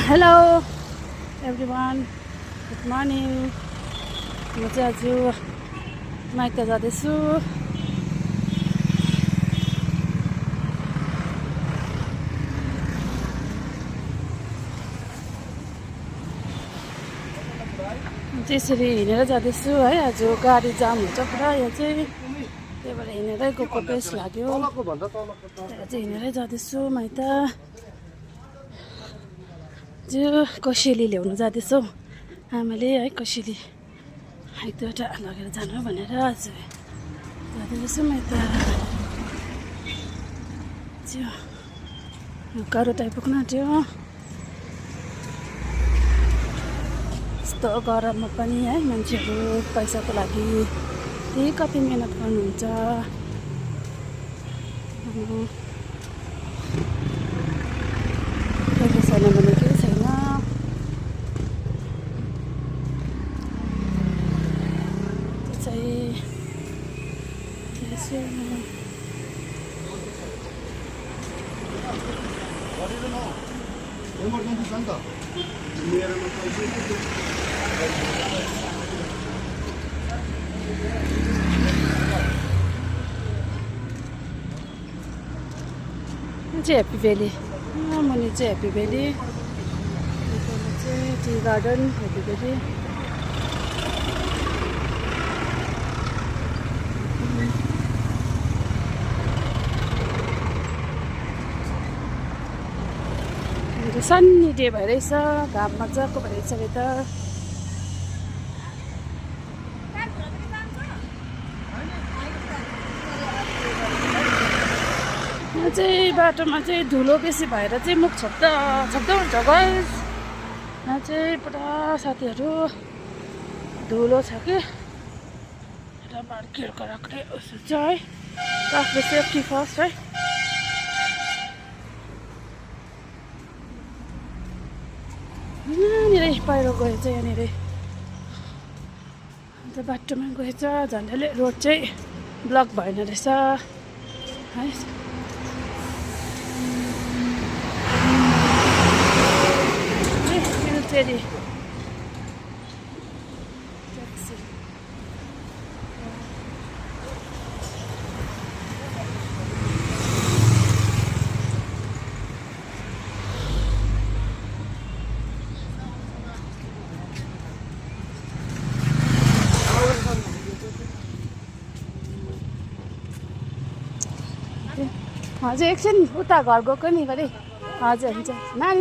Hello everyone, good morning. म चाहिँ आज माइत जाँदैछु। त्यसरी हिँडेर जाँदैछु है। आज गाडी जाम हुन्छ पुरा यहाँ चाहिँ, त्यही भएर हिँडेरै गएको बेस लाग्यो। चाहिँ हिँडेरै जाँदैछु माइत। जो कोसेली ल्याउनु जाँदैछौ आमाले है। कोसेली एक दुईवटा लगेर जानु भनेर आज जाँदैछु माइत। गाह्रो टाइप पुग्न आँट्यो। यस्तो गरममा पनि है मान्छेहरू पैसाको लागि त्यही कति मिहिनेत गर्नुहुन्छ। पैसा छैन भने केही छैन। हैप्पी भ्याली मुनि चाहिँ हैप्पी भ्याली, चाहिँ tea garden happy valley. Sunny day भइरहेछ, घाम मजाको भइरहेछ यता। यहाँ चाहिँ बाटोमा चाहिँ धुलो बेसी भएर चाहिँ मुख छोप्दा हुन्छ गाइस। यहाँ चाहिँ पुरा साथीहरू धुलो छ कि र बार्कीहरूको राख्ने उसो छ है। आफ्नो सेफ्टी फर्स्ट है। यहाँनिर पहिरो गएछ, यहाँनिर अन्त बाटोमा गएछ। झन्डैले रोड चाहिँ ब्लक भएन रहेछ है। फेरि हजुर एकछिन उता घर गएको नि घरि। हजुर हुन्छ नानी।